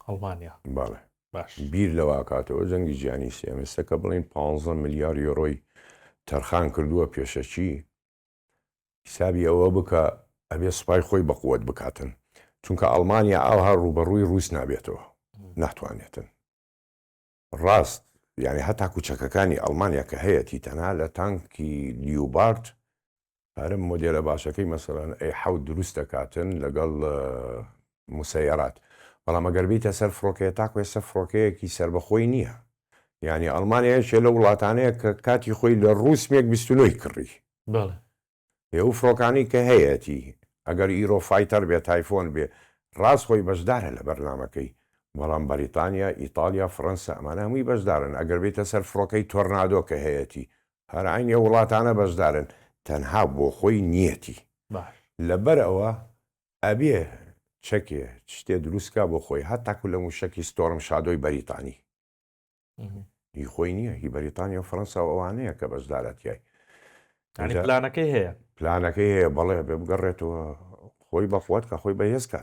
ئەڵمانیا. بەڵێ. باش. بیر لەوە ئەکاتەوە جەنگی جیهانی سێیەم ئێستا کە بڵێین پانزە ملیار یۆرۆی تەرخان کردووە پێشەکی حیسابی ئەوە بکە ئەبێ سوپای خۆی بەقوەت بکاتن چونکە ئەڵمانیا ئاوها ڕووبەڕووی ڕووس نابێتەوە ناتوانێتن ڕاست یعنی هەتاکو چەکەکانی ئەڵمانیا کە هەیەتی تەنها لە تانکی لیوبارد هەرم مۆدێلە باشەکەی مەسەلەن ئەی حەوت دروست دەکاتن لەگەڵ مسەیەرات بەڵام ئەگەر بیتە سەر فڕۆکەیە تاکو ئێستا فڕۆکەیەکی سەربەخۆی نییە یعنی ئەڵمانیا یەکێ لە وڵاتانەیە کە کاتی خۆی لە ڕووس مێگ 29 کڕی بەڵێ. ئەو فڕۆکانەی کە هەیەتی ئەگەر ئیرۆ فایتەر بێ تایفۆن بێ ڕاست خۆی بەشدارە لە بەرنامەکەی بەڵام بەریتانیا ئیتاڵیا فڕەنسا ئەمانە هەمووی بەشدارن ئەگەر بیتە سەر فڕۆکەی تۆرنادۆ کە هەیەتی هەر عەینی ئەو وڵاتانە بەشدارن تەنها بۆ خۆی نیەتی باش. لەبەر ئەوە ئەبێ چەکێ شتێ دروست کا بۆ خۆی هەتاکو لە موشەکی ستۆرم شادۆی بەریتانی هی خۆی نییە هی بەریتانیا و فەرەنسا و ئەوانەیە کە بەشدارە تیای. یانی پلانەکەی هەیە. پلانەکەی هەیە بەڵێ بێ بگەڕێتەوە خۆی بەقوەت کە خۆی بەهێز کات.